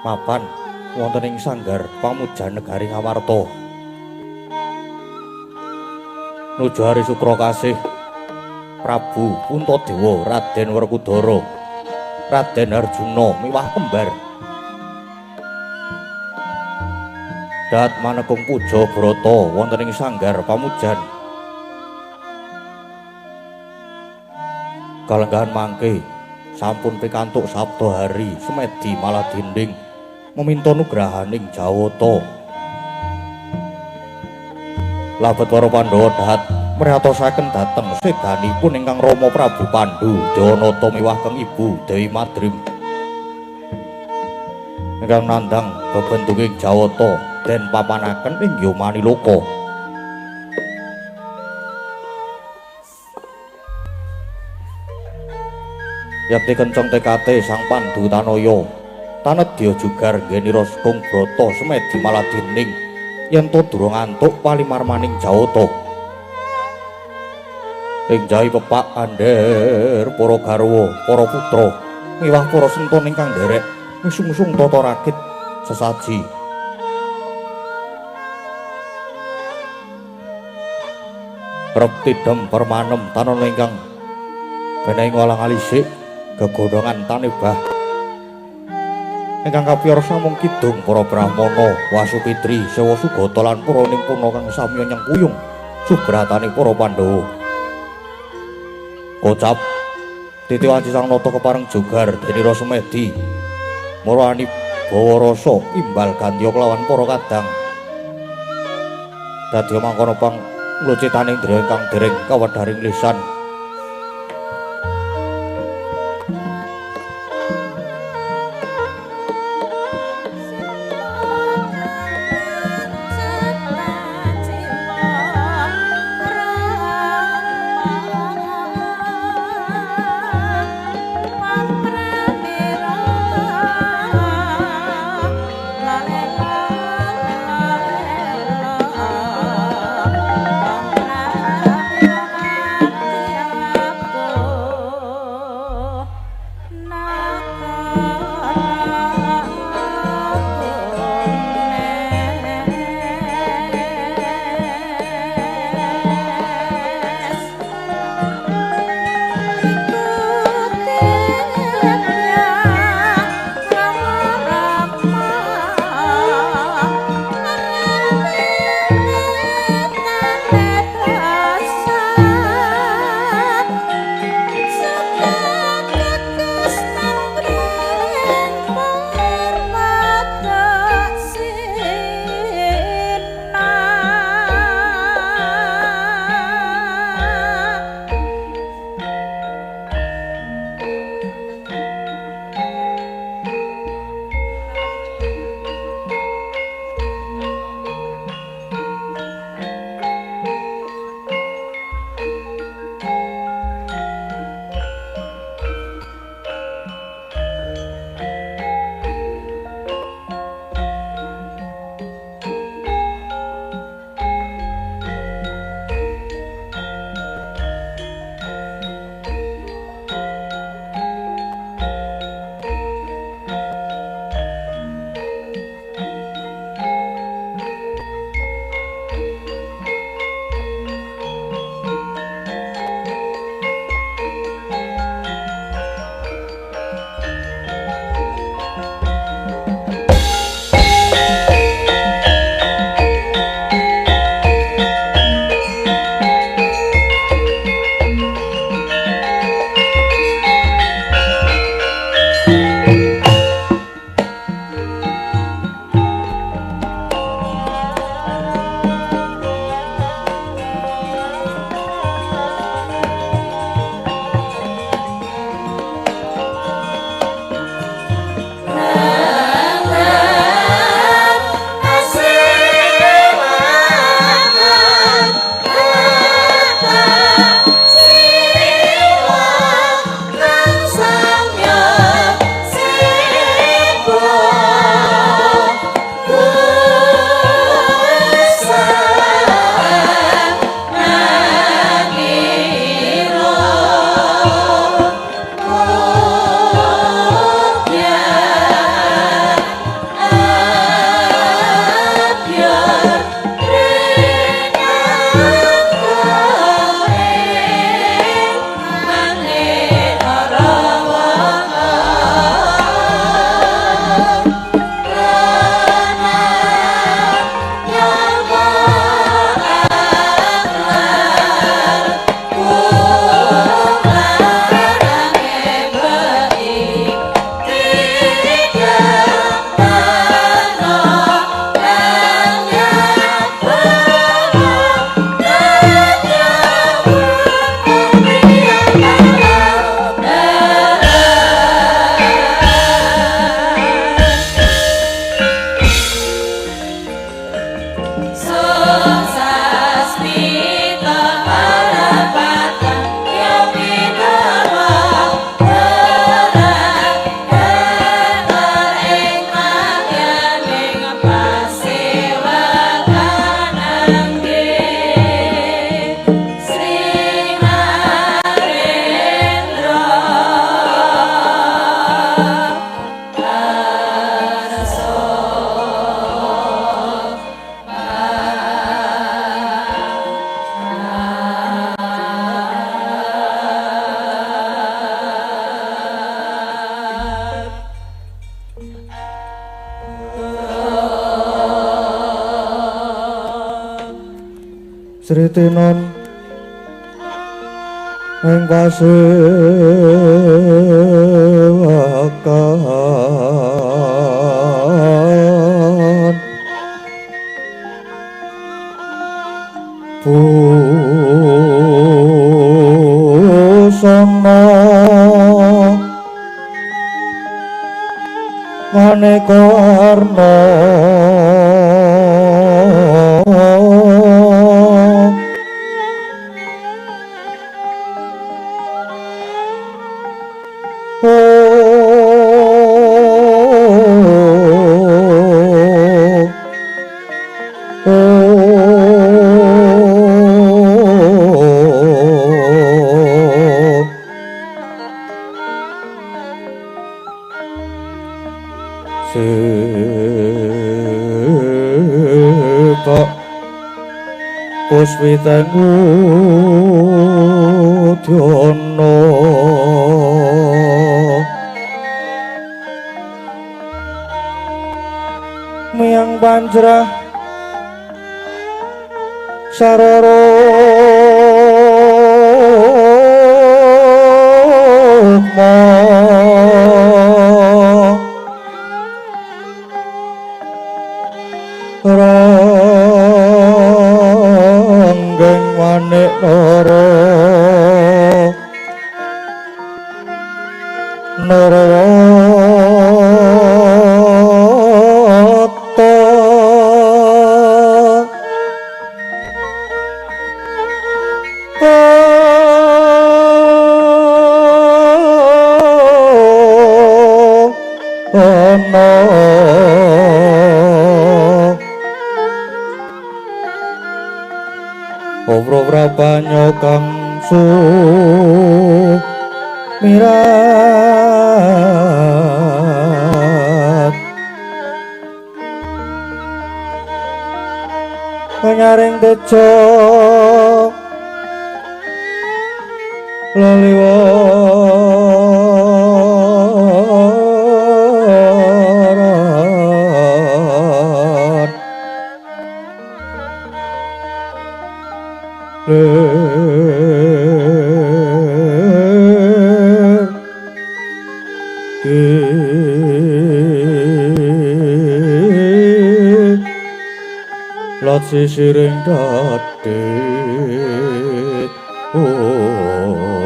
Mapan wonten ing sanggar pamujan negari Ngamarta. Nuju hari Sukra kasih Prabu Puntadewa Raden Werkudara, Raden Arjuna miwah kembar. Dat manekung puja brata wonten ing sanggar pamujan. Kalenggahan mangke sampun pikantuk sabda hari semedi malah dinding meminta nugrahaning Jawata. Labet para Pandhawa dahat mriyatosaken dhateng sedanipun ingkang Rama Prabu Pandu Dewanata miwah keng Ibu Dewi Madrim ingkang nandhang bebenduking Jawata den papanaken ing Yomaniloka. Yakti kenceng tekate Sang Pandu Tanaya tanedya jugar nggenira kung brata semedi maladining yen to durung antuk palimarmaning Jawata. Ing jawi pepak andher para garwa, para putra miwah para sentun ingkang nderek misungsung tata rakit sesaji. Rep tidem permanem tanon ingkang benehi ngolah alisik gegodhongan tanebah ingkang kapiyar samung kidung para brahmana, Wasupitri, Sewa Sugata lan para nimpuna kang samiya nyengkuyung subratane para Pandhawa. Kocap titi wanci sang nata kepareng jugar denira semedi marani bawa rasa imbal gandya kelawan para kadang. Dadi mangkono pang nglucitaning indriya ingkang dereng kawedharing lisan. Thank you. Sritinon ing pasewakan busana maneka warna Puswiteng udyana miyang panjrah sarara rukma ranggeng manik nara narawata ana Obro-brabanyo kang sumirat penyaring tejo leliwaran lir ki lot sisiring dadit oh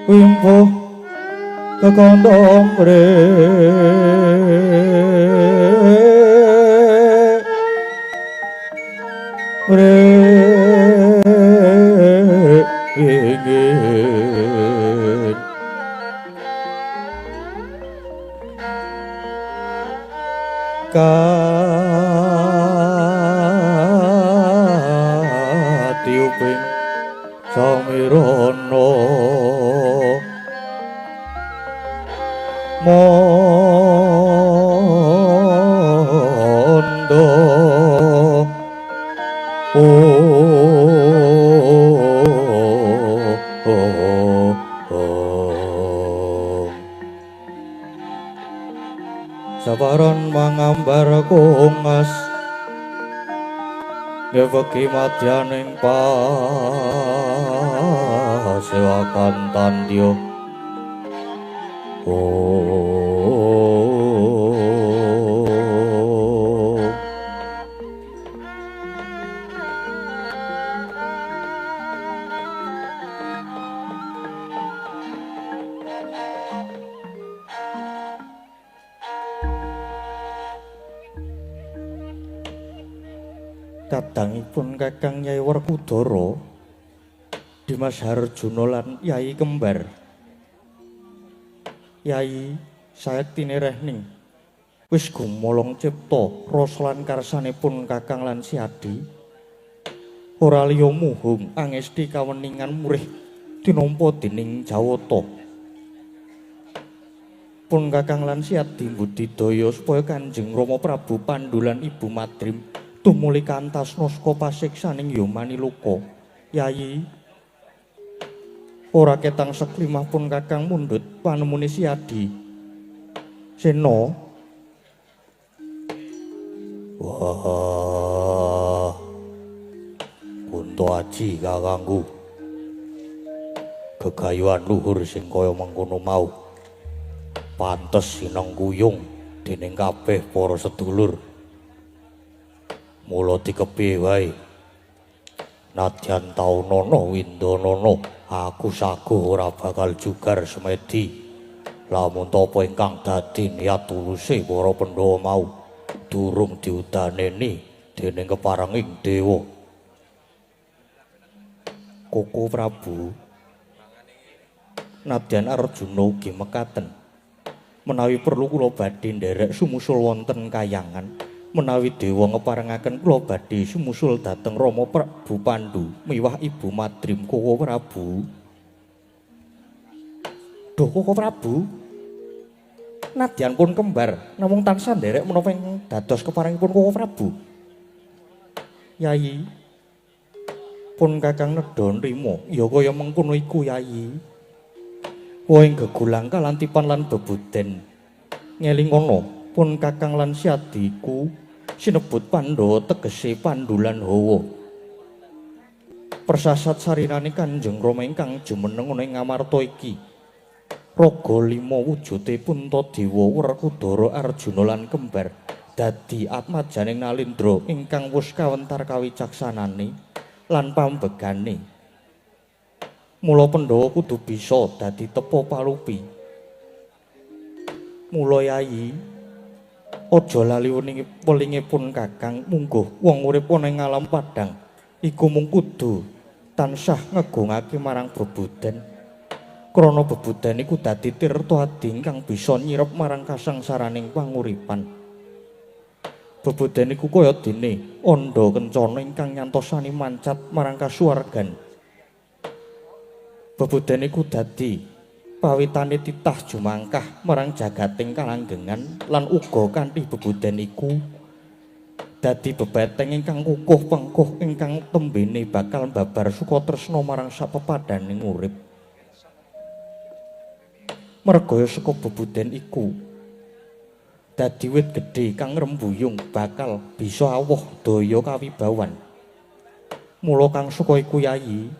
wimpuh kekandha mre ingin katiuping samirana mondo oh. Sabaran mangambar kongas ngeweki madyaning pasewakan tandya oh. Kadangipun Kakang Yai Werkudara, Dimas Harjuna lan Yai Kembar. Yai sayektine rehning wis gumolong cipta rasa lan karsanipun Kakang lan Siadi. Ora liya muhung angesti kaweningan murih tinampa dening Jawata. Pun Kakang lan Siadi mbudidaya supaya Kanjeng Rama Prabu Pandu lan Ibu Madrim tumuli kantasna saka pasiksaning Yamaniloka. Yayi ora ketang seklimah pun Kakang mundhut panemune Siadi. Sena Wah, Kunto Aji kakangku, gegayuhan luhur sing kaya mengkono mau pantes sinengkuyung dening kabeh para sedulur. Mula dikepiye wae, nadyan taunana windanana, aku saguh ora bakal jugar semedi. Lamun tapa ingkang dadi niat tuluse para Pandhawa mau durung diudaneni dening keparenging dewa. Koko Prabu, nadyan Arjuna ugi mekaten, menawi perlu kula badhe nderek sumusul wonten kayangan. Menawi dewa ngeparengaken kula badhe sumusul dhateng Rama Prabu Pandu miwah Ibu Madrim. Koko Prabu. Duh Koko Prabu, nadyan pun kembar namung tansah nderek menapa ingkang dados keparengipun Koko Prabu. Yayi, pun kakang nedha nrima ya kaya mengkono iku Yayi. Woing gegulang kalantipan lan bebuden ngelingono pun kakang lan siadiku sinebut Pandhawa tegese pandulan hawa. Persasat sarinane Kanjeng Rama ingkang jumeneng ana ing Ngamarta iki. Raga lima wujude Puntadewa, Werkudara, Arjuna lan kembar dadi atmajaning Nalindra ingkang wus kawentar kawicaksanane lan pambegane. Mula Pandhawa kudu bisa dadi tepa palupi. Mula Yayi, aja lali welingipun kakang, mungguh wong urip ana ing alam padhang iku mung kudu tansah ngegungake marang bebuden. Krana bebuden iku dadi tirta adi ingkang bisa nyirep marang kasangsaraning panguripan. Bebuden iku kaya dene andha kencana ingkang nyantosani mancat marang kasuwargan. Bebuden iku dadi pawitane titah jumangkah marang jagating kalanggengan lan uga kanthi bebuden iku dadi bebeteng ingkang kukuh pengkuh ingkang tembene bakal babar sukatresna marang sapepadhaning urip. Mergaya saka bebuden iku dadi wit gedhe kang ngrembuyung bakal bisa awoh daya kawibawan. Mula kang saka iku Yayi,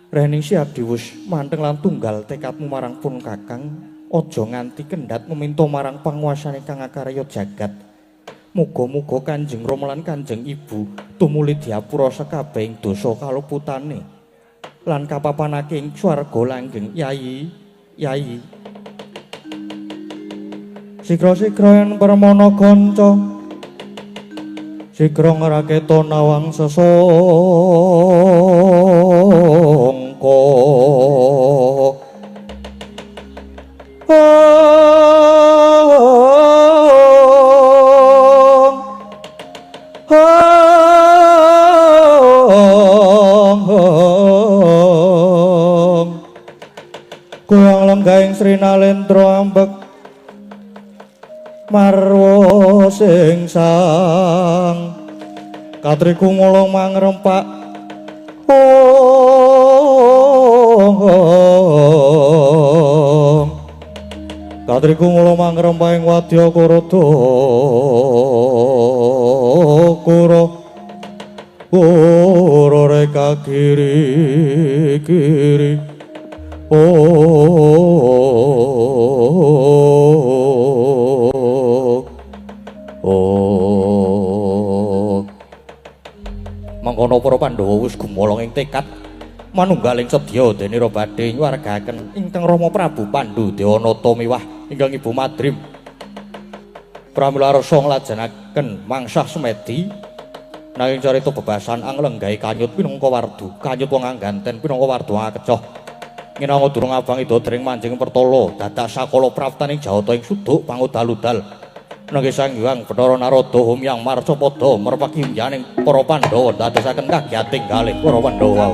rening siadi wis manteng lan tunggal tekadmu marang pun kakang, aja nganti kendhat meminta marang panguasane kang akarya jagat. Muga-muga Kanjeng Rama lan Kanjeng Ibu tumuli diapura sekabehing dosa kaluputane lan kapapanake ing swarga langgeng. Yayi, Yayi. Sigra-sigra yen permana kanca, sigra ngraketa nawang sesangka. Goyang lenggaing Sri Nalendra ambek marwa sing sang katriku ngulung mangrempak. Katriku ngulung mangrempak ing wadya Kuruda kura kura reka kiri kiri. Mangkono para Pandhawa wis gumolong ing tekad manunggaling sedya dene ra badhe nyuwargaken ingkang Rama Prabu Pandu Dewanata miwah ingkang Ibu Madrim. Pramila rasa nglajengaken mangsah semedi nanging carita bebasan anglenggahi kanyut pinangka wardu, kanyut wong angganten pinangka wardu akecoh. Nginanga durung abang ida dring manjing pertala dadak sakala praptaning jawata ing suduk pangudal-udal. Nanging Sang Hyang Bathara Narada humyang marcapada merpaki yaning para Pandhawa dadosaken kagiyating galih para Pandhawa.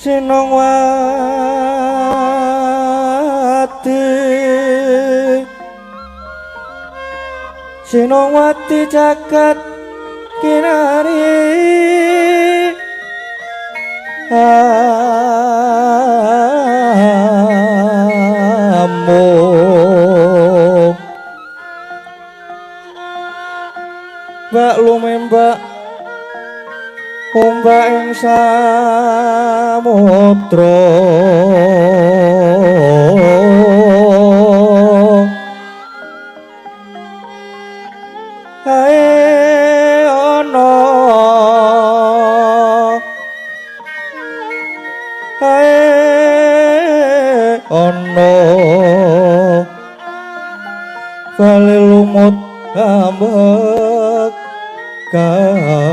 Sinongwati Sinongwati jagat kinari amuk bak lumembak ombak ing samudra ae ana ae ana bali lumut ambek kanggeng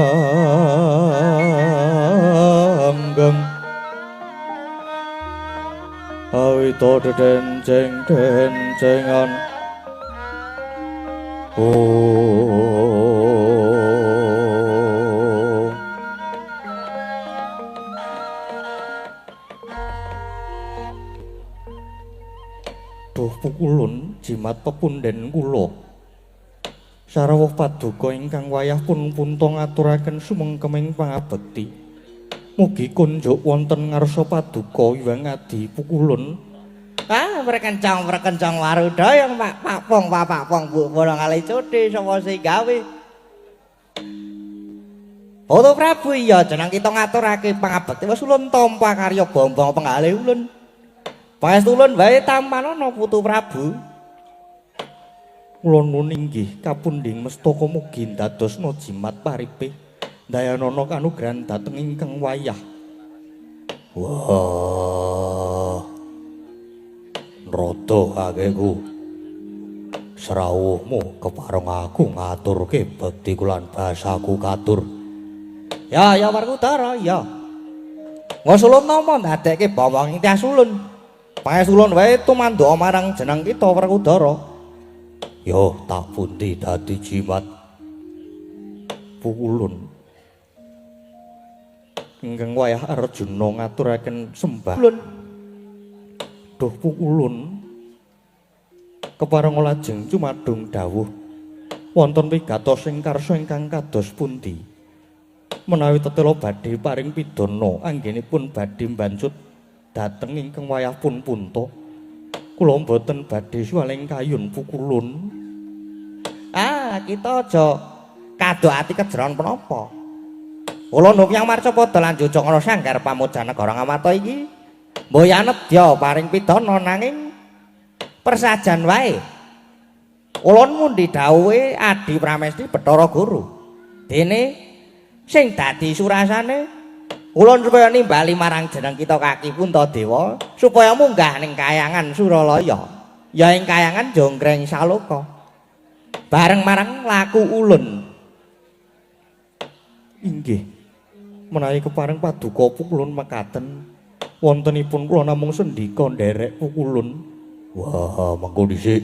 awita dedenceng-dencengan. Oh, duh pukulun jimat pepunden kula. Sarawuh paduka ingkang wayah pun punta ngaturaken sumengkeming pangabekti. Mugi kunjuk wonten ngarsa paduka Hyang Adi Pukulun. Ah, prekencang-prekencang warudaya Pak Pakpong Papakpong Bu Bono kali cuti sapa sing gawe. Putu Prabu iya jeneng kita ngaturake pangabekti wis ulun tampa karya bombong penggalih ulun. Pangestu ulun wae tampanana Putu Prabu. Kula nuwun inggih kapundhing mestaka mugi ndadosna jimat paripe ndayanana kanugrahan dhateng ingkang wayah. Wah, Nrada kakekku, srawuhmu kepareng aku ngaturke bekti lan basaku katur. Ya ya Werkudara ya. Wis ulun nampa ndadekke bawang ing tias ulun. Pangestu ulun wae tumandha marang jeneng kita Werkudara. Yo tak pundi dadi jimat Pukulun. Ingkang wayah Arjuna ngaturaken sembah. Ulun. Duh Pukulun kepareng lajeng cumadung dawuh wonten wigatos ing karsa ingkang kados pundi menawi tetela badhe paring pidana anggenipun badhe mbancut dhateng ingkang wayah pun punta kula mboten badhe suwaling kayun Pukulun. Ah, kita aja kadok ati kejeron penapa. Kula nupyang marcapada lan jujug ana sanggar pamujan negara Ngamarta iki. Mboya nedya paring pidana nanging persajan wae. Ulun mundi dawuhe Adi Pramesti Bathara Guru. Dene sing dadi surasane ulun supaya nimbali marang jeneng kita kaki Puntadewa supaya munggah ning kayangan Suralaya. Ya ing kayangan Jonggreng Saloka. Bareng marang laku ulun. Inggih. Menawi kepareng paduka Pukulun mekaten wontenipun kula namung sendika nderek Pukulun. Wah, mengko dhisik.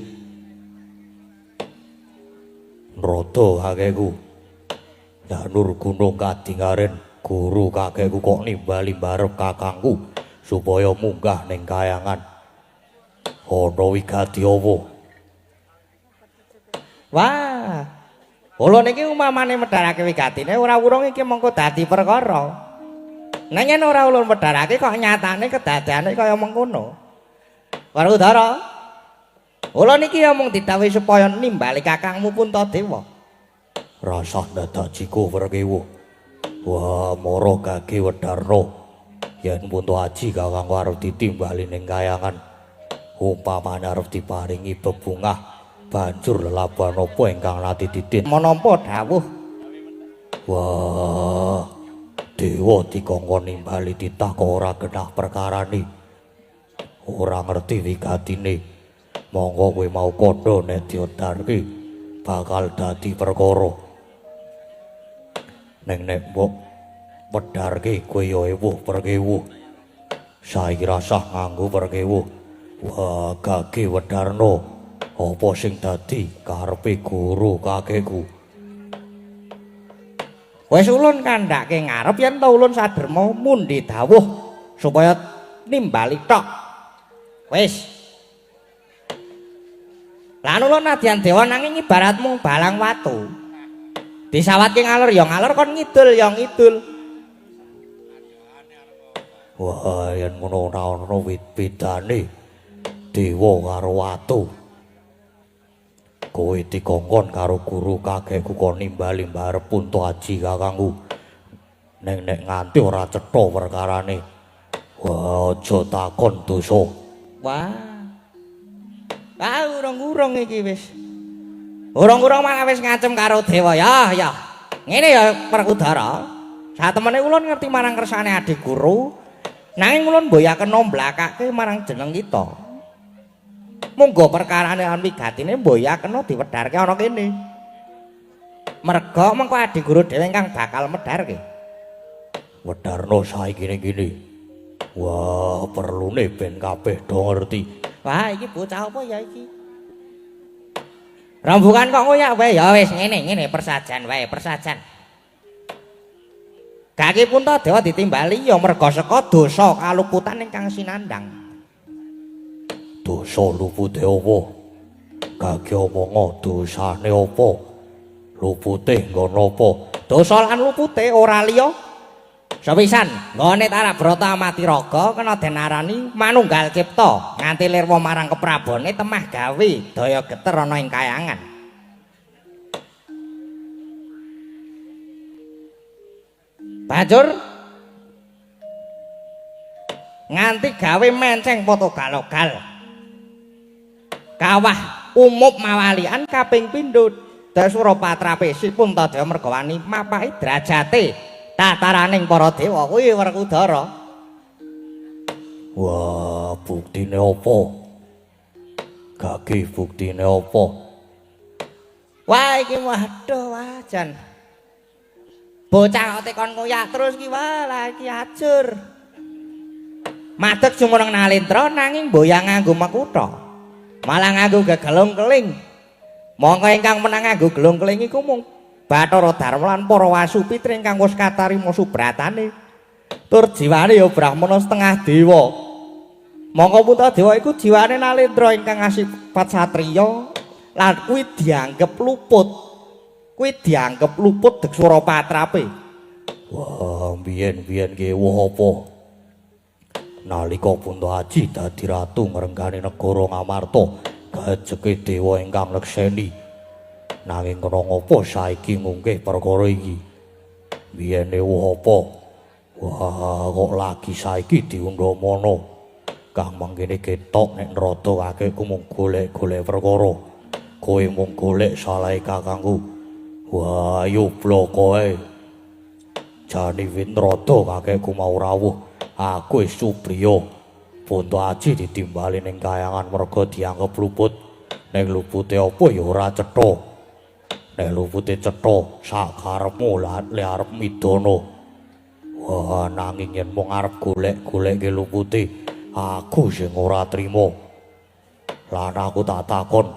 Nrada kakekku. Danur gunung kadingaren guru kakekku kok nimbali barep kakangku supaya munggah ning kayangan. Ana wigati apa? Wah. Ulun iki umamane medharake wigatine ora wurung iki mengko dadi perkara. Nang yen ora ulun medharake kok nyatane kedadeane kaya mengkono. Werkudara. Ulun iki ya mung didhawuhi supaya nimbali kakangmu Puntadewa. Rasah dadak jiku Werkewu. Wah, mara gage wedarna. Yen Punta Aji kakangku arep ditimbali ning kayangan, umpamane arep diparingi bebungah, banjur lelaban apa ingkang nate titin Menapa dawuh? Wah, dewa dikongkon nimbali titah kok ora genah perkarane. Ora ngerti wigatine. Monggo kowe mau kandha nek diodarke bakal dadi perkara. Neng nek mbok wedharke kowe ya ewuh perkewuh. Saiki rasah nganggo perkewuh. Wah, gage wedarna. Apa sing dadi karepe guru kakekku? Wis ulun kandhake ngarep yen ta ulun saderma mundi dawuh Supaya nimbali tok. Wis. Lan ulun nadyan dewa nanging ibarat mung balang watu. Disawatke ngalor ya ngalor, kon ngidul ya ngidul. Wah, yen ngono ora ana bedane dewa karo watu. Kowe dikongkon karo guru kakekku kon nimbali mbarep Punta Aji kakangku. Ning nek nganti ora cetha perkarane, wah aja takon dosa. Wah. Ah, urung-urung iki wis. Urung-urung malah wis ngancem karo dewa ya, ya. Ngene ya Werkudara. Satemene ulun ngerti marang kersane Adi Guru, nanging ulun mboyaken nomblakake marang jeneng kita. Monggo perkarane lan wigatine mboyakena diwedharke ana kene. Merga mengko Adi Guru dhewe ingkang bakal medharke. Wedharno saiki ning kene. Wah, perlune ben kabeh do ngerti. Wah, iki bocah apa ya iki? Rembukan kok ngoyak wae ya wis ngene ngene persajan wae, persajan. Gaki Puntadewa ditimbali ya merga saka dosa kaluputan ingkang sinandhang. Dosa lupute apa? Gaki omongo dosane apa? Lupute nggon apa? Dosa lan lupute ora liya. Sepisan, nggone Tarabrata amati raga kena den arani manunggal cipta nganti lirwa marang keprabone temah gawe daya geter ana ing kayangan. Banjur nganti gawe menceng foto galogal. Kawah umup mawalian kaping pindho Dasura patrapesi Puntadewa mergawani mapahi derajate tataraning para dewa kuwi Werkudara. Wah, buktine apa? Gage buktine apa? Wah, iki waduh wah jan. Bocah kok tekon ngoyak terus ki wah lah iki ajur. Madeg jumeneng nalendra nanging mboyang nganggo makutha. Malah nganggo gegelung keling. Mongko ingkang menang nganggo gelung keling iku mung Bathara Darma lan para Wasupitri ingkang wis katarima subratane. Tur jiwane ya brahmana setengah dewa. Mongko Puntadewa iku jiwane nalendra ingkang asipat satriya lan kuwi dianggep luput. Kuwi dianggep luput deksura patrape. Wah, biyen-biyen ki woh apa? Nalika Punta Aji dadi ratu ngrenggani negara Ngamarta, gajeke dewa ingkang nekseni. Nanging kena ngapa saiki ngungkih perkara iki? Biyene woh apa? Wah, kok lagi saiki diundhamana. Kang mangkene ketok nek nrada kakekku mung golek-golek perkara. Kowe mung golek salahe kakangku. Wah, ayo bloko ae. Jane wit nrada kakekku mau rawuh. Aku wis supriya. Punta Aji ditimbali ning kayangan merga dianggep luput. Ning lupute apa ya ora cetha. Nek lupute cetha sakarepmu le arep midana. Wah, nanging yen mung arep golek-golekke lupute, aku sing ora trima. Lan aku tak takon,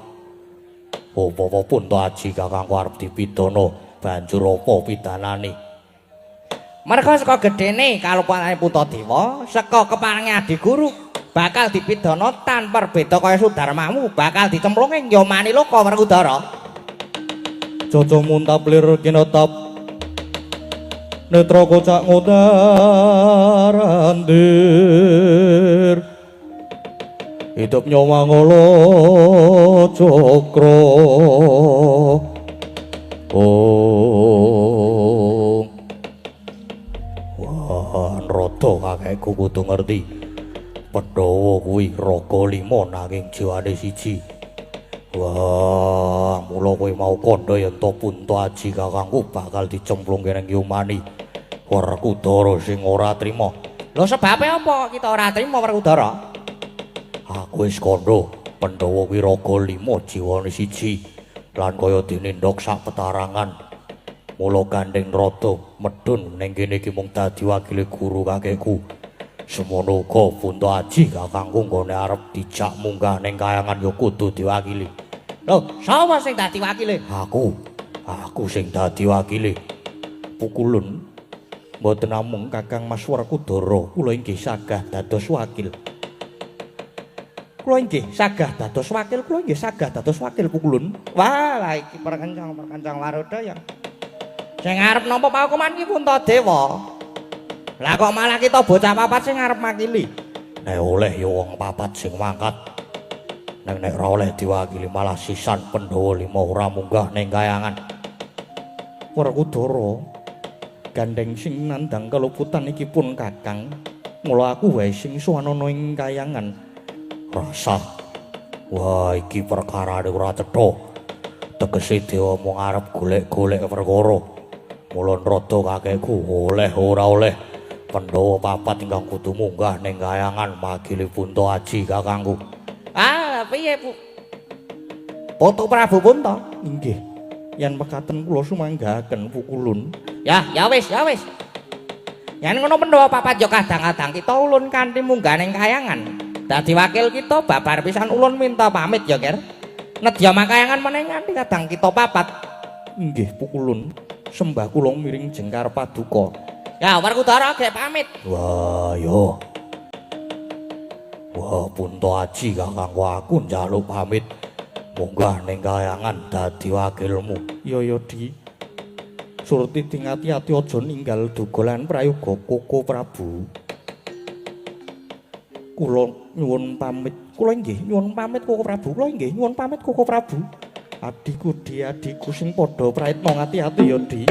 apa-apa Punta Aji kakangku arep dipidana, banjur apa pidanane? Merga saka gedene kalupane Puntadewa, saka keparengi Adi Guru bakal dipidana tanpa beda kaya Sudarmamu, bakal dicemplungi ing Yamaniloka Werkudara. Caca muntap lir kinetap netra kocak ngudar andir hidup nyawa ngolo cokro. Oh, wah, nrada kakekku kudu ngerti. Pandhawa kuwi raga lima nanging jiwane siji. Wah, mula kowe mau kandha yen to Punta Aji kakangku bakal dicemplungke ning Yumani. Werkudara sing ora trima. Lho sebabe apa kita ora trima Werkudara? Aku wis kandha, Pandhawa kuwi raga lima jiwane siji lan kaya dene ndok sak petarangan. Mula gandeng rada medhun ning kene iki mung dadi wakile guru kakekku. Semono uga Punta Aji kakangku nggone arep dijak munggah ning kayangan ya kudu diwakili. Lho, sapa sing dadi wakile? Aku. Aku sing dadi wakile. Pukulun. Mboten namung Kakang Mas Werkudara, kula inggih sagah dados wakil. Kula inggih sagah dados wakil, kula inggih sagah dados wakil pukulun. Wah, lah iki perkencang-perkencang waruda ya. Sing arep nampa paukuman iki Puntadewa. Lah kok malah kita bocah papat sing arep makili. Nek oleh ya wong papat sing mangkat. Nek nek ora oleh diwakili malah sisan Pandhawa lima ora munggah ning kayangan. Werkudara, gandeng sing nandhang keluputan iki pun Kakang. Mula aku wae sing suwanana ing kayangan. Rasah. Wah, iki perkarane ora cetha. Tegese dewa mung arep golek-golek perkara. Mula nrada kakekku oleh ora oleh Pandhawa papat ingkang kudu munggah ning kayangan makili Punta Aji kakangku. Ah, piye, Bu? Putu Prabu Punta? Inggih. Yen mekaten kula sumanggahaken pukulun. Ya, ya wis, ya wis. Yen ngono Pandhawa papat ya kadang-kadang kita ulun kanthi munggah ning kayangan. Dadi wakil kita babar pisan ulun minta pamit ya, Ger. Nedya makayangan meneh nganti kadang kita papat. Inggih, pukulun. Sembah kula miring jengkar paduka. Ya, Werkudara gek pamit. Wah, yo. Wah, Punta Aji kakangku aku njaluk pamit. Munggah ning kayangan dadi wakilmu. Ya ya, Di. Surti ati-ati aja ninggal duga lan prayoga Koko Prabu. Kula nyuwun pamit. Kula inggih nyuwun pamit Koko Prabu. Kula inggih nyuwun pamit Koko Prabu. Adhiku Di, adhiku sing padha prayitna ngati-ati ya, Di.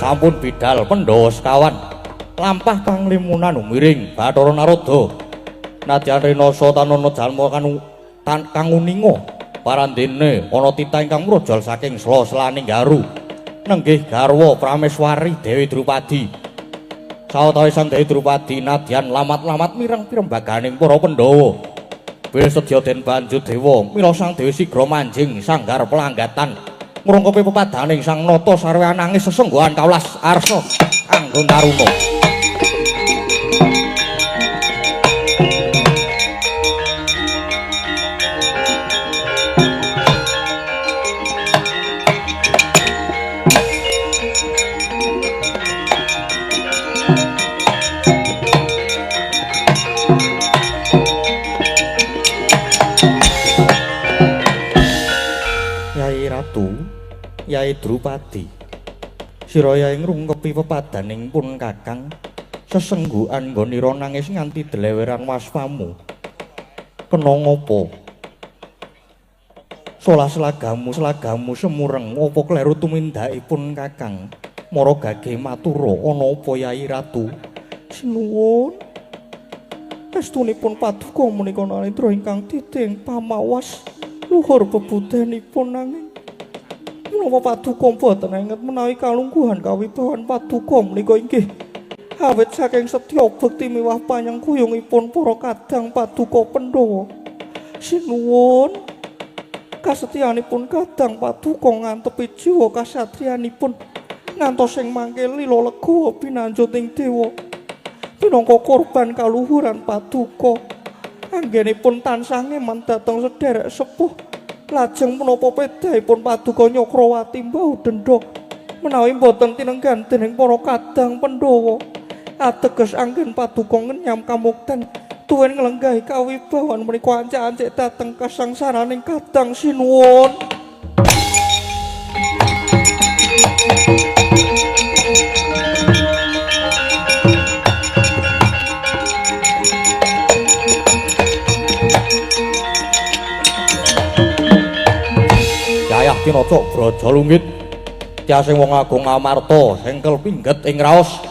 Sampun bidal Pandhawa sekawan lampah kang limunan miring Bathara Narada. Nadyan rinasa tanana jalma kang uninga parandene ana titah ingkang mrojol saking sela-selaning garu nenggih garwa Prameswari Dewi Drupadi. Sawetawis Sang Dewi Drupadi nadyan lamat-lamat mireng pirembaganing para Pandhawa. Bil sedya den banjut dewa mila Sang Dewi sigra manjing sanggar pelanggatan ngrungkepi pepadaning Sang Nata sarwa nangis sesengguhan kawelas arsa anggon taruna. Yai Ratu, Yai Drupadi, sira yai ngrungkepi pepadaning pun Kakang sesenggukan nggonira nangis nganti dleweran waspamu. Kena ngopo? Solah selagamu semureng apa kleru tumindakipun Kakang? Mara gage matura ana apa Yai Ratu? Sinuwun. Estunipun paduka menika narendra ingkang titing pamawas luhur bebudenipun nanging menapa paduka boten enget menawi kalungguhan kawibawan paduka menika inggih Awit saking setya bekti miwah panyengkuyungipun para kadang paduka Pandhawa. Sinuwun kasetyanipun kadang paduka ngantepi jiwa kasatriyanipun ngantos sing mangke lila legawa pinanjut ing dewa. Pinangka korban kaluhuran paduka, anggenipun tansah ngeman dhateng sederek sepuh. Lajeng menapa pedahipun paduka Nyakrawati mbau dendha menawi boten tinenggan dening para kadang Pandhawa. Ateges anggen paduka ngenyam kamukten tuwin nglenggahi kawibawan menika ancik-ancik dhateng kasangsaraning kadang. Sinuwun. Yayah tinacak Braja Lunggit tiasing wong agung Amarta sengkel pingget ing raos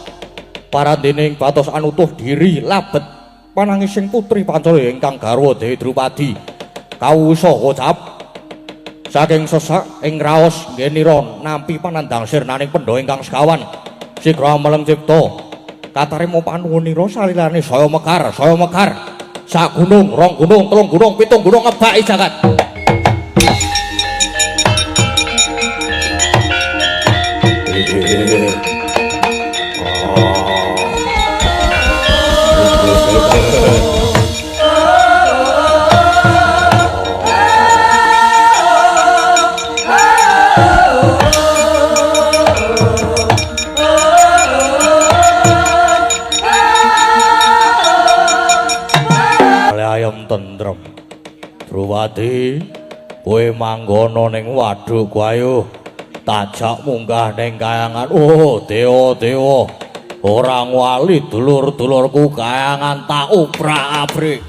parandening batos anutuh diri labet panangising putri Pancala ingkang garwa Dewi Drupadi kawusa kocap saking sesak ing raos nggenira nampi panandhang sirnaning pendha ingkang sekawan sigra meleng cipta katarima panuwunira salilane saya mekar saya mekar sak gunung rong gunung telung gunung pitung gunung ngebaki jagat. Ayam tentrem Drupadi, kowe manggono ning waduk ayo tajak munggah ning kayangan. Oh dewa-dewa, ora ngwali dulur-dulurku kayangan tak obrak-abrik.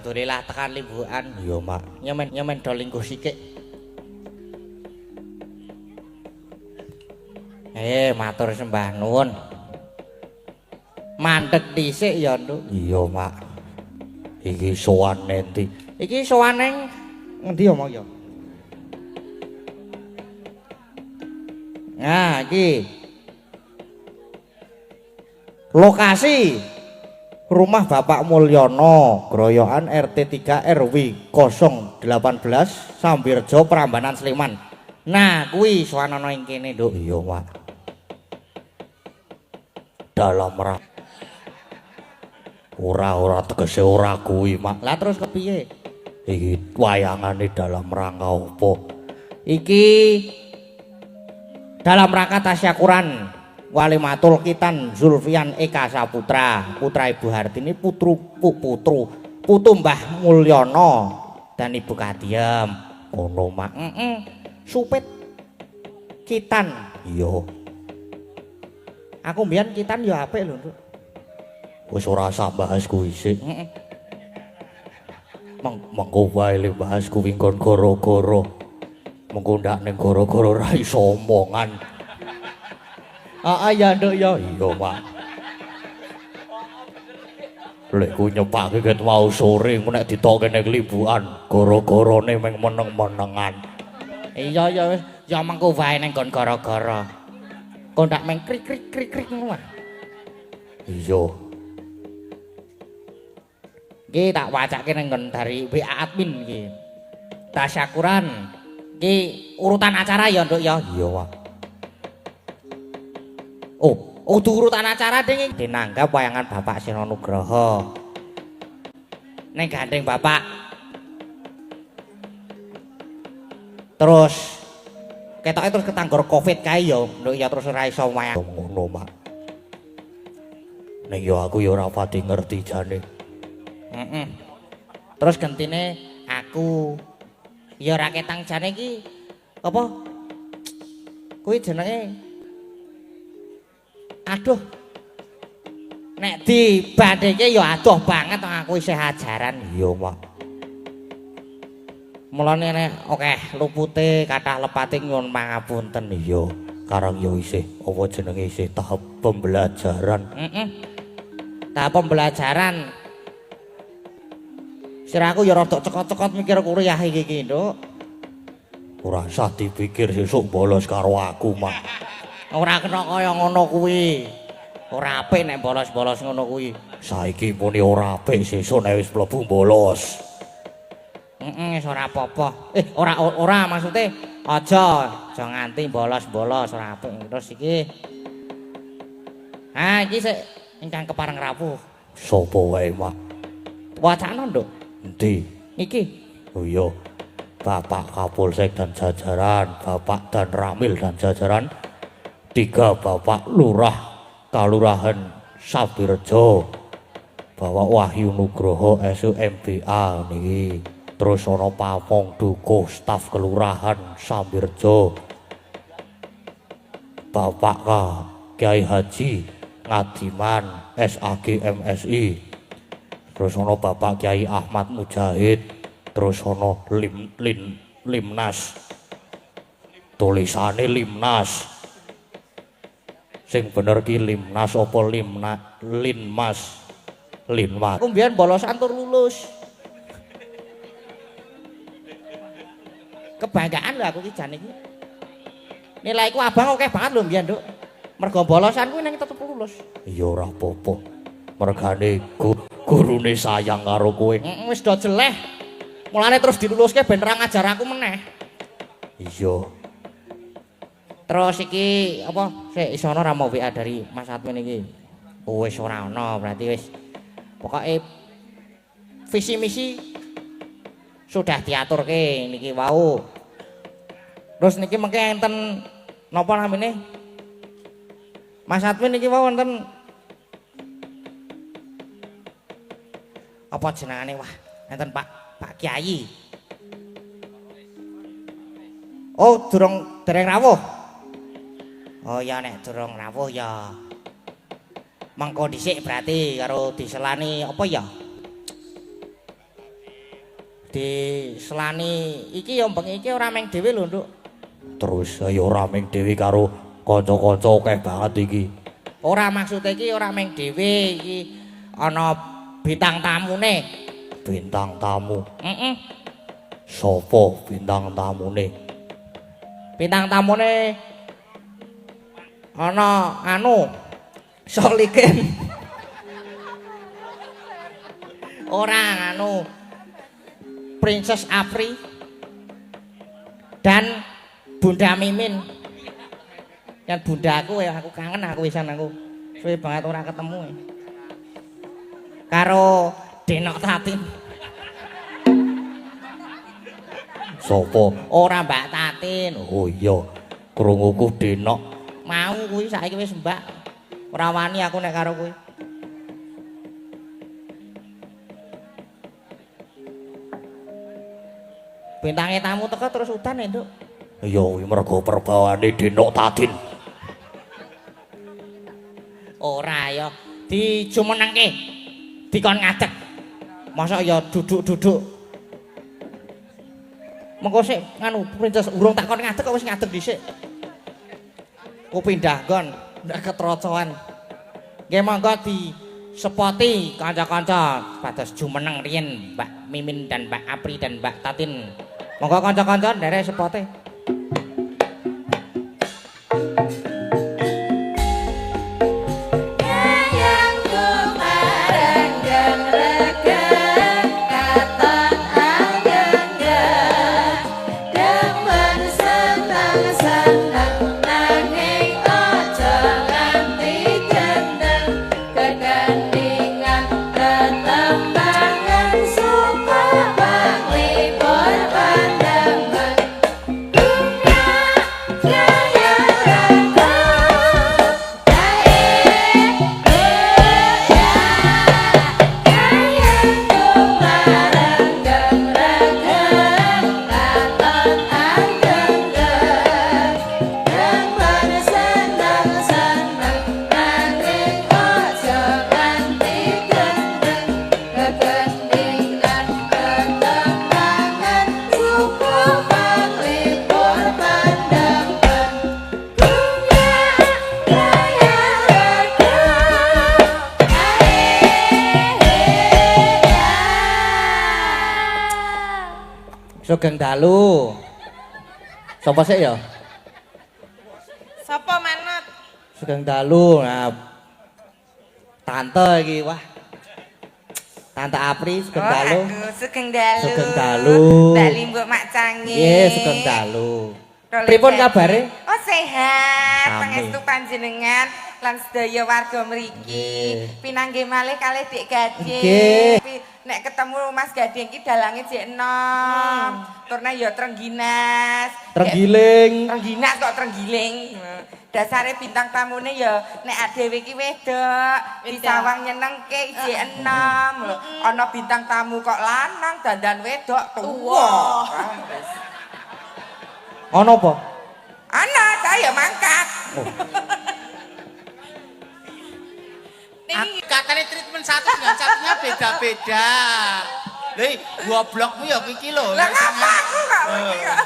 Alhamdulillah tekan limbukan. Iya, Mak. Nyemen do lingguh sikik. Matur sembah nuwun. Mandek dhisik ya, Nduk. Iya, Mak. Iki sowan endi? Iki sowan ning ngendi ya, Mak ya? Nah, iki. Lokasi rumah Bapak Mulyono, Groyokan RT 3 RW 018 Sambirjo, Prambanan, Sleman. Nah, kuwi sowan ana ing kene, Nduk. Iya, Mak. Dalam rangka ora tegese ora kuwi, Mak. Lah terus kepiye? Iki wayangane dalam rangka apa? Iki dalam rangka tasyakuran Walimatul Khitan Zulfian Eka Saputra, putra Ibu Hartini, putu Mbah Mulyono dan Ibu Kadiem. Ngono, Mak. Heeh. Supit Khitan. Iya. Aku mbiyen Khitan ya apik lho, Nduk. Wis ora usah bahas kuwi sik. Heeh. Mengko wae le bahas kuwi nggon gara-gara. Mengko ndak ning gara-gara ora iso omongan. Heeh ya, Nduk ya. Iya, Pak. Lek ku nyepake ket mau sore engko nek ditokke ning libukan, gara-garane meng meneng-menengan. Iya ya wis, ya mengko wae ning nggon gara-gara. Kok ndak meng krik krik krik krik ngono ah. Iya. Iki tak wacake ning nggon dari WA admin iki. Tasyakuran. Iki urutan acara ya, Nduk ya. Iya, Pak. Oh, udu urutan acara ding dinanggap wayangan Bapak Seno Nugroho. Ning gandeng Bapak. Terus ketoke terus ketanggor Covid kae ya, Nduk ya terus ora iso wayang. Ngono, Mak. Ning yo aku yo ora pati ngerti jane. Heeh. Terus gentine aku ya ora ketang jane iki apa? Kuwi jenenge aduh. Nek dibandingke ya adoh banget aku isih ajaran. Iya, Mak. Mulane nek akeh lupute kathah lepate nyuwun pangapunten. Iya, karang ya isih apa jenenge isih tahap pembelajaran. Heeh. Tahap pembelajaran. Sirahku ya rada cekot-cekot mikir kuliah iki iki, Nduk. Ora usah dipikir sesuk bolos karo aku, Mak. Ora kena kaya ngono kuwi. Ora apik nek bolos-bolos ngono kuwi. Saiki muni ora apik, sesuk nek wis mlebu bolos. Heeh, wis ora apa-apa. Ora maksude aja nganti bolos-bolos ora apik. Terus iki. Ha, iki sik ingkang kepareng rawuh. Sapa wae, Mak? Wacana, Nduk. Endi? Iki. Oh iya. Bapak Kapolsek dan jajaran, Bapak dan Ramil dan jajaran, 3 Bapak Lurah Kalurahan Sambirejo, Bapak Wahyu Nugroho SUMBA niki. Terus ana Pamong Dukuh staf Kelurahan Sambirejo, Bapak K Kiai Haji Ngadiman SAG MSI. Terus ana Bapak Kiai Ahmad Mujahid, terus ana Limnas. Tulisane Limnas. Sing bener ki Limnas apa Limna Linmas? Linmas. Aku mbiyen bolosan tur lulus. Kebanggaan lho aku ki jane iki. Nilaiku abang akeh banget lho mbiyen, Nduk. Mergo bolosan kuwi ning tetep lulus. Ya ora apa-apa. Mergane gurune sayang karo kowe. Heeh, wis do jeleh. Mulane terus diluluske ben ra ngajar aku meneh. Iya. Terus iki apa sik iso ana ra mau WA dari Mas Admin iki. Oh, wis ora ana, berarti wis. Pokoke visi misi sudah diaturke niki wau. Terus niki mengke enten napa namine? Mas Admin niki wau enten apa jenengane wah, enten Pak Kiai. Oh, durung dereng rawuh. Oh ya nek durung rawuh ya mengko dhisik berarti karo diselani apa ya? Diselani iki ya bengi iki ora meng dhewe lho, Nduk. Terus ya ora meng dhewe karo kanca-kanca akeh banget iki. Ora maksude iki ora meng dhewe iki ana bintang tamune. Bintang tamu. Heeh. Sapa bintang tamune? Bintang tamune ana anu Solikin. Ora anu Princess Apri dan Bunda Mimin. Kan bunda aku ya, aku kangen aku wisan aku. Suwe banget ora ketemu. Karo Denok Tatin. Sopo? Ora Mbak Tatin. Oh iya, krunguku Denok. Mau kuwi saiki wis Mbak. Ora wani aku nek karo kuwi. Bintange tamu teko terus udan ya, Nduk. Ya kuwi mergo perbawane Denok Tatin. Ora ya, dijumenengke. Dikon ngadeg. Mosok ya duduk-duduk. Mengko sik nganu Princess urung tak kon ngadeg kok wis ngadeg dhisik. Ku pindah nggon, ndak ketrocoan. Nggih monggo disepoti kanca-kanca pados jumeneng riyin Mbak Mimin dan Mbak Apri dan Mbak Tatin. Monggo kanca-kanca nderek sepote. Sugeng dalu. Sapa sik ya? Sapa manut? Sugeng dalu. Nah, tante iki wah. Tante Apri sugeng dalu. Oh, sugeng dalu. Sugeng dalu. Mbak Limbuk Mak Cangi. Nggih, sugeng dalu. Pripun kabare? Oh, sehat. Pangestu panjenengan lan sedaya warga mriki. Pinanggih malih kalih Dik Gading. Nek ketemu Mas Gading ki dalange jek enom. Turne ya trengginas. Trenggiling. Trengginas kok trenggiling. Dasare bintang tamune ya nek dhewe iki wedok, disawang nyenengke jek enom lho. Ana bintang tamu kok lanang dandan wedok tuwa. Ana apa? Ana, saya mangkat. Oh. Katanya treatment satu dengan satunya beda-beda. Lha goblokmu ya iki lho. Lah ngapa aku kok iki kok.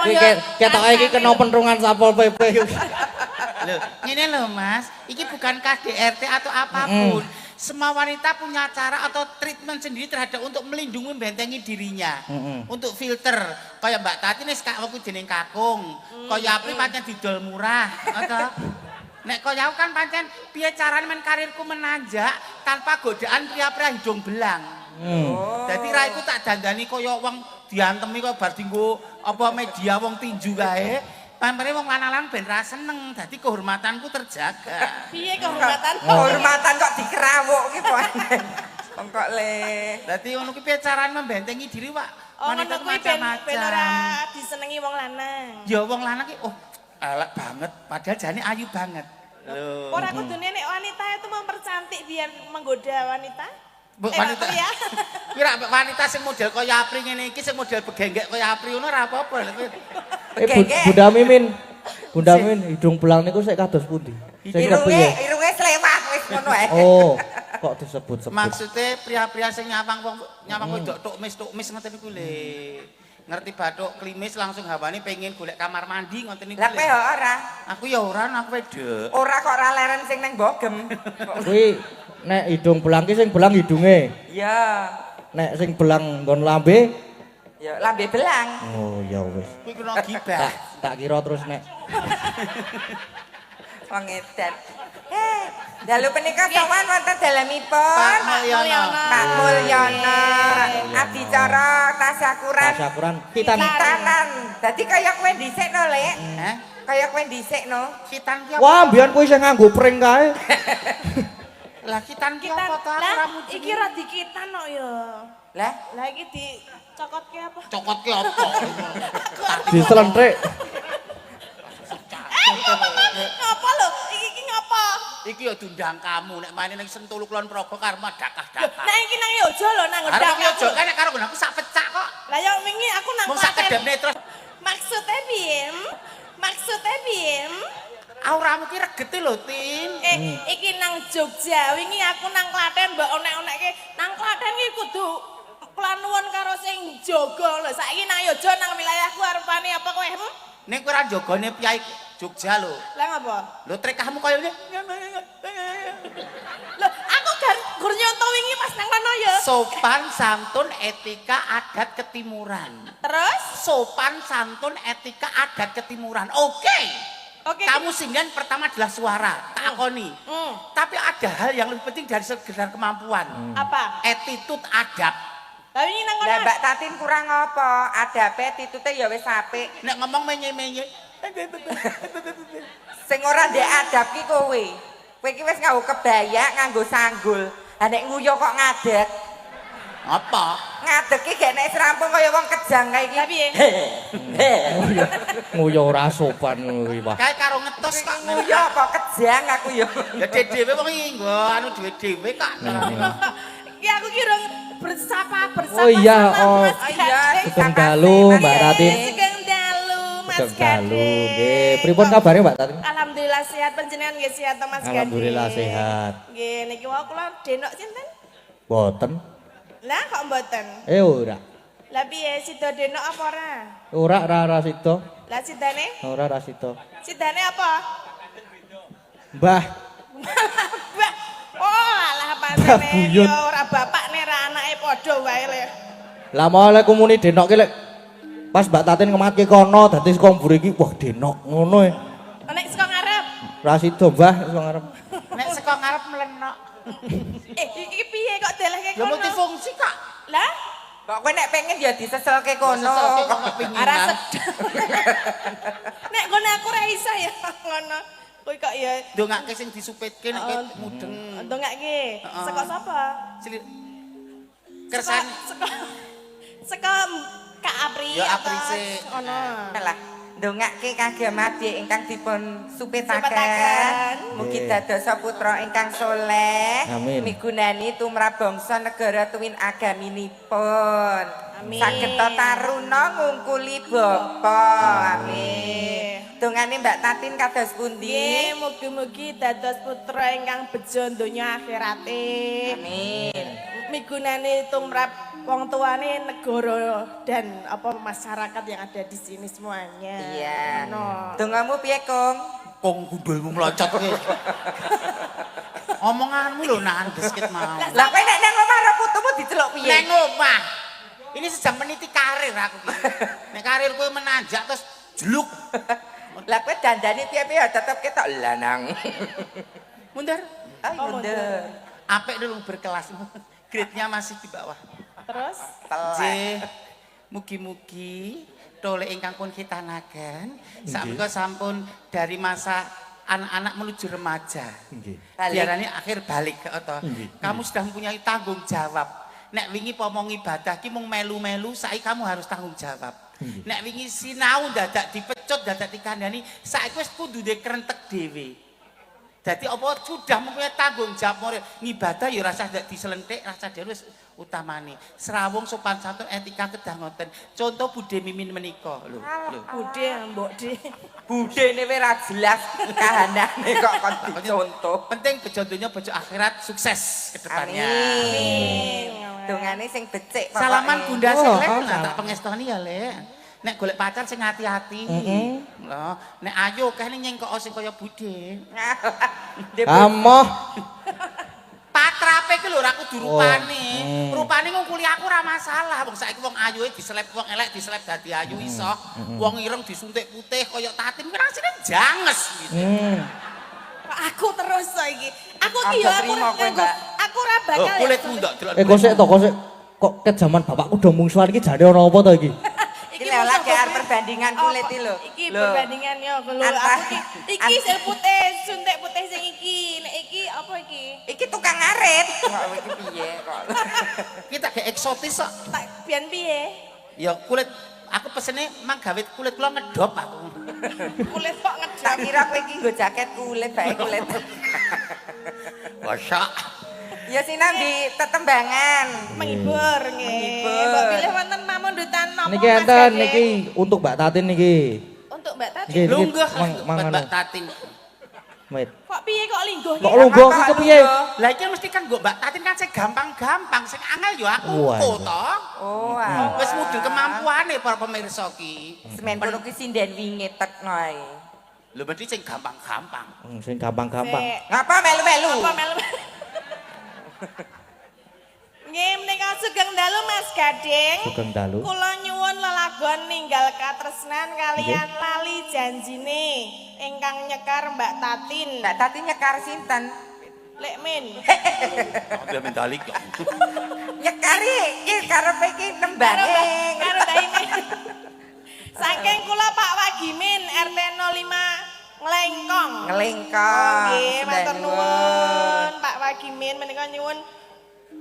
Iki ketoke iki kena pentrungan Satpol PP. Lho, ngene lho Mas, iki bukan KDRT atau apapun. Semua wanita punya cara atau treatment sendiri terhadap untuk melindungi membentengi dirinya. Untuk filter. Kaya Mbak Tati nek aku jeneng kakung, kaya Apri pancen didol murah, ngono. Nek kaya aku kan pancen piye carane men karirku menanjak tanpa godaan pria-pria hidung belang. Dadi raiku tak dandani kaya wong diantemi kaya bar dienggo apa media wong tinju kae. Pampere wong lanang-lanang ben ra seneng, dadi kehormatanku terjaga. Piye kehormatan? Kehormatan kok dikerawuk ki po. Wong kok le. Dadi ngono ki piye carane membentengi diri, Pak? Oh, ngono kuwi ben ora disenengi wong lanang. Ya wong lanang ki oh elek banget, padahal jane ayu banget. Lho. Ora kudune nek wanita itu mempercantik biar menggoda wanita. Wanita. Kuwi ra wanita sing model kaya Apri ngene iki, sing model begenggek kaya Apri ngono ora apa-apa. Bunda Mimin. Bunda Mimin hidung belang niku sik kados pundi? Sing kepiye? Irunge slewah wis ngono ae. Oh, kok disebut-sebut. Maksude pria-pria sing nyawang wong nyawang wedok tok mis ngoten niku le. Ngerti bathuk klimis langsung hawane pengen golek kamar mandi ngoten niku. Lah kowe ora? Aku ya ora, aku wedok. Ora kok ora leren sing nang Bogem. Kuwi nek hidung belang ki sing belang hidunge. Iya. Nek sing belang nggon lambe ya lambe belang. Oh ya wis. Kuwi kena gibah. Tak kira terus nek wong edan. Dalu punika sowan wonten dalemipun Pak Mulyono. Pak Mulyono. Adicara tasyakuran. Tasyakuran khitan. Khitanan. Dadi kaya kowe dhisik no, Lek. Heh? Kaya kowe dhisik no. Khitan ki apa? Wah, mbiyen kuwi sing nganggo pring kae. Lah khitan ki Khitan. apa to? Aku Lah, ora mudeng. iki ora dikitan kok ya. Lah, Lah iki dicokotke apa? Cokot ki apa? Diselentik. Eh, ngapa ta? Ngapa lho? Iki iki ngapa? Iki ya diundang kamu nek maine ning Sentulu Kulon Progo karo dakah-dakah. Nah iki nang Yojo lho, nang Arep ngedang. yo aja kan karo aku sak pecak kok. Lah ya wingi aku nang Mung sak Klaten. kedepne terus Maksudnya piye? Maksudnya piye? Auramu ki regete lho, Tin. Eh, iki nang Jogja. Wingi aku nang Klaten mbok onek-onekke. Nang Klaten ki kudu kula nuwun karo sing jaga lho. Saiki nang Yojo nang wilayahku arepane apa kowe? Hmm? Nek kowe ora jagane piyai Jogja lho. Lah ngapa? Lho trekahmu kaya ngene. Lho, aku gar gur nyonto wingi pas nang kono ya. Sopan santun etika adat ketimuran. Terus? Sopan santun etika adat ketimuran. Oke. Oke. Kamu singgan pertama adalah suara, tak akoni. Tapi ada hal yang lebih penting dari sekedar kemampuan. Apa? Attitude adab. Lah wingi nang kono. Lah Mbak Tatin kurang apa? Adabe titute ya wis apik. Nek ngomong menye-menye. Sing ora ndek adab ki kowe. Kowe ki wis nganggo kebaya, nganggo sanggul. Lah nek nguyo kok ngadeg. Apa? Ngadeg ki gek nek serampung kaya wong kejang kae iki. Lah piye? Nguyo ora sopan ngono kuwi, Pak. Kae karo ngetos kok. Nguyo apa kejang aku ya. Ya dhewe wong iki nggo anu dhewe-dhewe kok. Ki aku ki rong bersapa bersapa. Oh iya, sama oh. Mas Oh iya, Gading. Sugeng dalu, Mbak Tatin. Sugeng dalu, Mas Sugeng dalu. Gading. Nggih, pripun kabare Mbak Tatin? Alhamdulillah sehat, panjenengan nggih sehat to Mas Gading. Alhamdulillah sehat. Nggih, niki wau kula denok sinten? Boten. Lah kok mboten? Eh ora. Lah piye sida denok apa ora? Ora ora ora sida. Lah sidane? Ora ora sida. Sidane apa? Mbah, Mbah. Oh, alah pancene Buyut. ya ora bapak nek ora anake padha wae le. Lah mau lek muni denok ki lek pas Mbak Tatin ngematke kono dadi saka mburi iki wah denok ngono e. Nek saka ngarep. Ora sida Mbah saka ngarep. Nek saka ngarep mlenok. Eh, iki piye kok delehke Ya kono? multifungsi kok. Lah, Kok kowe nek pengen ya diseselke kono. Seselke kok kepinginan. ora sedeng. Nek ngono aku ora iso ya ngono. Kuwi kok ya Ndongake sing disupitke nek Oh. mudeng. ndongake. Heeh. Saka sapa? Kersan Saka saka Kak Apri Ya, apa? Apri sik. Ngono. Lah, ndongake kagem adik ingkang dipun supitaken. Supitaken. Mugi dadosa putra ingkang soleh. Amin. Migunani tumrap bangsa negara tuwin agaminipun. Amin. Saged taruna ngungkuli bapa. Amin. Dongane Mbak Tatin kados pundi? Nggih, mugi-mugi dados putra ingkang bejo donya akhirate. Amin. Migunani tumrap wong tuane negara dan apa masyarakat yang ada di sini semuanya. Iya. Ngono. Dongamu piye, Kong? Kong gundulmu mlocot kowe. Omonganmu lho nahan biskuit mau. Lah kowe nek nang omah karo putumu diceluk piye? Neng omah. Ini sedang meniti karir aku ki. Nek karir kowe menanjak terus jeluk. Lah kowe dandani piye-piye ya tetep ketok lanang. Mundur. Ay, Oh, mundur. Apik dulu berkelas. Grade-nya masih di bawah. Terus Telek. Nggih. Mugi-mugi tole ingkang pun khitanaken sakmenika sampun dari masa anak-anak menuju remaja. Nggih. Balik. Diarani akhir balik atau Nggih. kamu sudah mempunyai tanggung jawab. Nek wingi pomong ibadah ki mung melu-melu, saiki kamu harus tanggung jawab. Nggih. Nek wingi sinau dadak dipecut, dadak dikandani, saiki wis kudu ndek krentek dhewe. Dadi apa sudah mempunyai tanggung jawab moral. Ngibadah ya rasah ndak diselentik, rasah dhewe wis utamane. Srawung sopan santun etika kedah ngoten. Contoh Bude Mimin menika lho. Lho. Bude mbok de. Budene wis ra jelas kahanane kok kon dicontoh. Penting bejo donya bejo akhirat sukses ke depannya. Amin. Dongane sing becik pokoke. Salaman Bunda Oh, sing Lek, oh, nah, tak salam. pengestoni ya, Lek. Nek golek pacar sing hati-hati. Lho, nek ayu kene nyengkok sing kaya Bude. Ndek Amoh. Patrape ki lho ora kudu rupane. Oh, hmm. Rupane ngungkuli aku ora masalah. Wong saiki wong ayue diselep wong elek diselep dadi ayu iso. Wong ireng disuntik putih kaya Tatin kuwi rasane janges gitu. Hmm. Kok aku terus saiki. Aku ki yo aku aku ora bakal. Kulitmu ndok delok. Kok sik to, kok sik kok ket jaman bapakku do mungsuhan iki jane ana apa to iki? Iki lho lagi arep perbandingan kulit iki lho. Iki perbandingan yo lho aku iki iki sing putih, suntik putih sing iki. Nek iki apa iki? Iki tukang ngarit. Kok iki piye kok. Iki tak gak eksotis kok. Tak biyen piye? Ya kulit aku pesene mang gawe kulit kula ngedop aku. Kulit kok ngedop. Tak kira kowe iki nggo jaket kulit bae kulit. Wasak. Ya sinambi tetembangan. Menghibur nggih. Mbok pilih wonten pamundutan napa? Niki enten niki untuk Mbak Tatin niki. Untuk Mbak Tatin. Lungguh Mbak Tatin. Mit. Kok piye kok lingguh iki? Kok lungguh iki kepiye? Lah iki mesti kan nggo Mbak Tatin kan sing gampang-gampang, sing angel ya aku kok to. Oh. Wis mudeng kemampuane para pemirsa ki. Semen kono ki sinden wingi tekno ae. Lho mesti sing gampang-gampang. Sing gampang-gampang. Ngapa melu-melu? Ngapa melu? Nggih menika sugeng dalu Mas Gading. Sugeng dalu. Kula nyuwun lelagon ninggal katresnan kalian lali janjine ingkang nyekar Mbak Tatin. Mbak Tatin nyekar sinten? Lek Min. Dia mendalik kok. Nyekar iki karepe iki nembange. Karo Mbak Imin. Saking kula Pak Wagimin RT 05 Nglengkong. Nglengkong. Nggih, matur nuwun Pak Wagimin menika nyuwun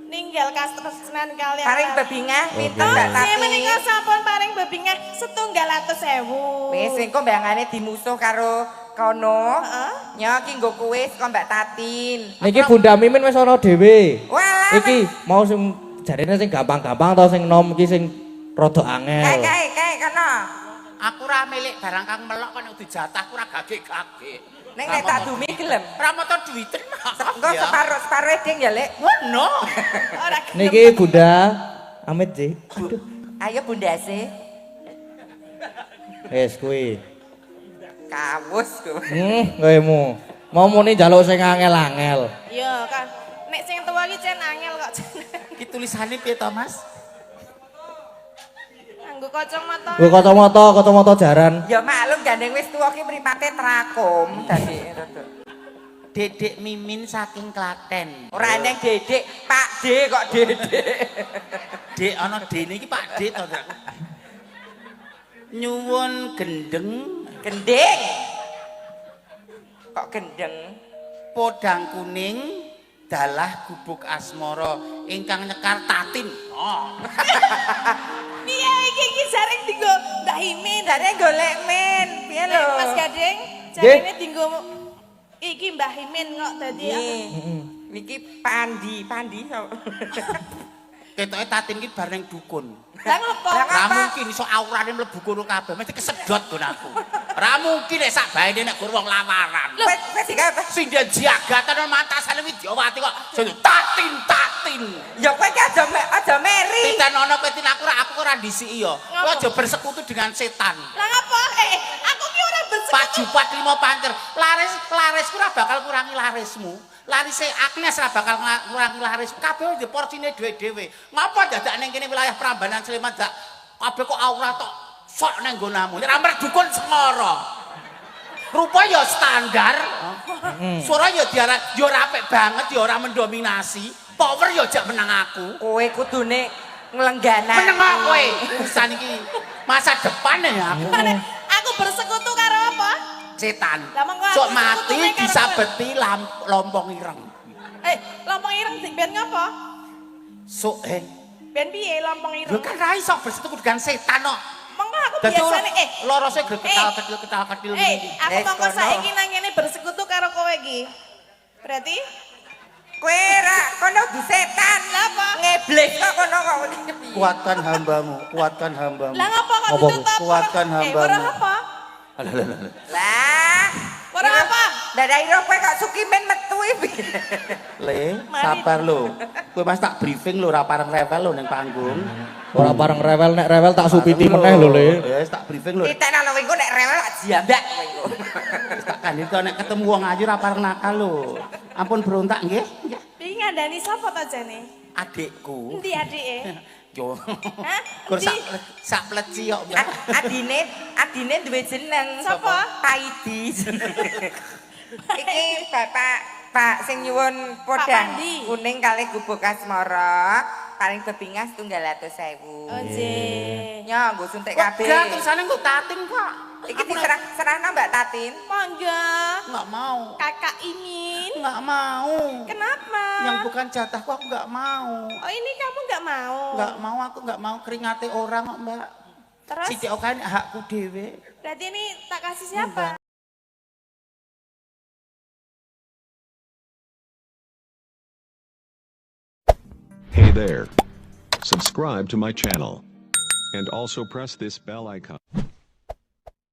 ninggal katresnan kalian. Paring bebingah pinten Mbak Tati? Nggih menika sampun paring bebingah 1.100.000. Wis engko mbangane dimusuh karo kono. Heeh. Nyo iki nggo kowe saka Mbak Tatin. Niki Bunda Mimin wis ana dhewe. Walah. Iki mau sing jarene sing gampang-gampang ta sing nom iki sing rada angel. Kae kae kono. Aku ora milik barang kang melok kok nek dijatah aku ora gage-gage. Ning nek tak dumi gelem. Ora moto duwiten. Engko separo-separo eding ya, Lek. Ngono. Ora gelem. Niki Bunda Amit sih. Aduh. Ayo Bunda sih. Wis kuwi. Kawus kowe. Kowe mau muni njaluk sing angel-angel. Iya, kan. Nek sing tuwa iki cen angel kok. Iki tulisane piye to, Mas? Nganggo kacamata. Nggo kacamata, kacamata jaran. Ya maklum gandeng wis tuwa ki mripate trakom dadi rada. Dedek Mimin saking Klaten. Ora eneng Dedek, Pak D kok Dedek. Dek ana D niki Pak D to. Nyuwun gendeng, gending. Kok gendeng? Podang kuning dalah gubuk asmara ingkang nyekar Tatin. Oh. Piye iki iki jaring dinggo Mbak Himin, jare golek min. Piye lho? Mas Gading, jarine dinggo iki Mbah Himin kok dadi niki Pandi, Pandi sapa? Ketoke Tatin iki bar ning dukun. Lah ngopo? Ora mungkin iso aurane mlebu kono kabeh, mesti kesedot nggon aku. Ora mungkin nek sak baene nek gur wong lamaran. Wis sing jagatan mantasane Widyawati kok sing Tatin Tatin. Ya kowe iki aja meri. Titenono kowe tin aku ora ndisiki ya. Kowe aja bersekutu dengan setan. Lah ngopo? Aku ki ora bersekutu. Pajupat limo pancer. Laris larisku ora bakal kurangi larismu. Larise Agnes ora bakal ngurangi laris. Kabeh di porsine dhewe-dhewe. Ngapa dadak ning kene wilayah Prambanan Sleman dak kabeh kok aura tok sok nang nggonamu. Ora merdukun sengara. Rupa ya standar. Suara ya diarah ya ora apik banget ya ora mendominasi. Power ya jak menang aku. Kowe kudune nglengganan. Meneng kok kowe. Urusan iki masa depan ya aku. Aku bersekutu karo apa? Setan. Sok mati disabeti lompong ireng. Lompong ireng ben ngapa? Sok Ben piye lompong ireng? Lho kan ra iso bersekutu dengan setan kok. Monggo aku biasane lorose gregetal ketal-ketil ngene iki. Aku monggo saiki nang kene bersekutu karo kowe iki. Berarti kowe ra kono du setan. Lah apa? Ngeblis kok kono kok piye? Kuatkan hambamu, kuatkan hambamu. Lah ngapa kok ditutup? Kuatkan hambamu. Ora apa? Lah, ora apa? Lah ira kowe kok Sukimin metu iki. Le, sabar lho. Kowe Mas tak briefing lho ora pareng rewel lho ning panggung. Ora pareng rewel, nek rewel tak supiti meneh lho, Le. Ya wis tak briefing lho. Titen ana kowe nek rewel tak jambak kowe engko. Wis tak kandhi kok nek ketemu wong ayu ora pareng nakal lho. Ampun berontak nggih. Iki ngandani sapa to jane? Adikku. Endi adike? Yo. Hah? Gur sak pleci kok. Adine duwe jeneng. Sapa? Paidi. Iki Bapak Pak sing nyuwun podang Pandi. Kuning kalih gubuk asmara paling bebingas 300.000. Oh, nggih. Nyo, nggo suntik kabeh. Wegah tulisane nggo Tatin kok. Iki diserah-serahno Mbak Tatin. Monggo. Enggak mau. Kakak Imin. Enggak mau. Kenapa? Yang bukan jatahku aku enggak mau. Oh, ini kamu enggak mau? Enggak mau, aku enggak mau keringate orang kok, Mbak. Terus? Sithik oke hakku dhewe. Berarti ini tak kasih siapa? Hey there. Subscribe to my channel. And also press this bell icon.